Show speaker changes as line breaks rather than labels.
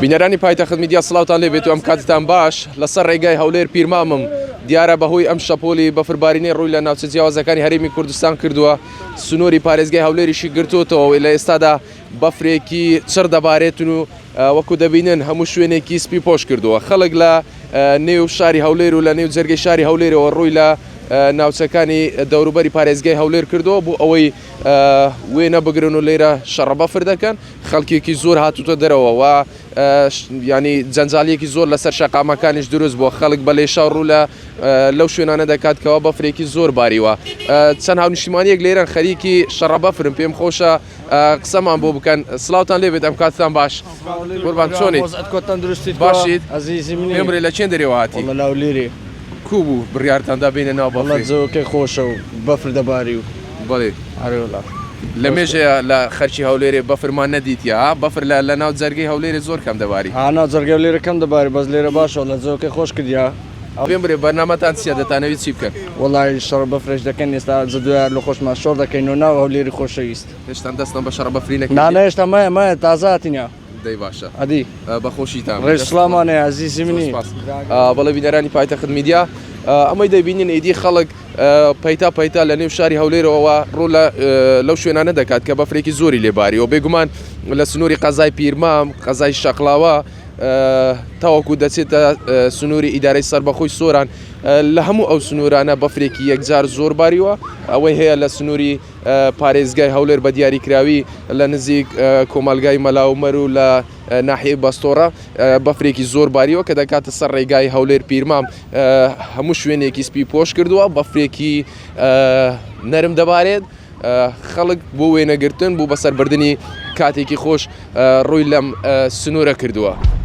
بینەرانی پایتەخت میدیا سڵاوتان لێ بێت و ئەم کاتتان باش. لەسەر ڕێگای هەولێر پیرمامم دیارە بەهۆی ئەم شەپۆلی بەفربارینەی ڕووی لە ناوچە جیاوازەکانی هەرێمی کوردستان کردووە سنووری پارێزگای هەولێریشی گرتووەتەوە و لە ئێستادا بەفرێکی چڕ دەبارێتن و وەکو دەبینن هەموو شوێنێکی سپی پۆش کردووە خەڵک لە نێو شاری هەولێر و لە نێو جەرگەی شاری هەولێرەوە ڕووی لە ناوچەکانی دەوروبەری پارێزگای هەولێر کردووە بۆ ئەوەی وێنە بگرن و لێرە شەڕە بەفر دەکەن خەڵکێکی زۆر هاتووتە دەرەوە و ینی جەنجالیەکی زۆر لەسەر شەقامەکانیش دروست بووە خەڵک بە لێشاو ڕوو لە لەو شوێنانە دەکات کەوا بەفرێکی زۆر باریوە چەند هاونیشتیمانیەک لێرەن خەریکی شەڕە بەفرن پێم خۆشە قسەمان بۆ بکەن سڵاوتان لێبێت ئەم کاتتان باش قوربان چۆنیت باشیت پێم بڵێ لە چێن دەرێوە هاتی کوو بوو بڕیارتان دا بێنە ناو بەفرێ؟
جەوەکەی خۆشە و بەفر دەباری و
بەڵێ
ئەرێ وەڵا.
لە مێژەیە لە خەرکی هەولێرێ بەفرمان نەدیتیە ها بەفر لە لە ناو جەرگەی هەولێرێ زۆر کەم دەباری.
ها ناو جەرگەی هەولێرێ کەم دەباری بەس لێرە باشە وەڵا جەوەکەی خۆش کردیە.
پێم بڵێ بەرنامەتان چیە دەتانەوێ چی بکەن؟
وەڵای شەڕە بەفرێش دەکەن ئێستا جەدوایە لە خۆشمان شۆڕ دەکەینەوە ناو هەولێری خۆشەویست.
هێشتان دەستتان بە شەڕە بەفری نەکردیە؟
نا نا هێشتا مایە مایە تازە هاتینە.
دەی باشە
ئەدی
بە خۆشیتان
ڕێز سڵامان هەیە ئەزیزی منی.
سپاس. بەڵێ بینەرانی پایتەخت میدیا ئەمەی دەبینین ئیدی خەڵک پەیتا پەیتا لە نێو شاری هەولێرەوە ڕوو لە لەو شوێنانە دەکات کە بەفرێکی زۆری لێباریەوە بێگومان لە سنووری قەزای پیرمام قەزای شەقلاوە تاوەکو دەچێتە سنووری ئیدارەی سەربەخۆی سۆران لە هەموو ئەو سنوورانە بەفرێکی یەکجار زۆر باریوە ئەوەی هەیە لە سنووری پارێزگای هەولێر بە دیاریکراوی لە نزیک کۆمەلگای مەلاومەر و لە ناحیەی بەستۆڕە بەفرێکی زۆر باریوە کە دەکاتە سەر ڕێگای هەولێر پیرمام هەموو شوێنێکی سپی پۆش کردووە بەفرێکی نەرم دەبارێت خەڵک بۆ وێنەگرتن بوو بەسەربردننی کاتێکی خۆش ڕووی لەم سنوورە کردووە.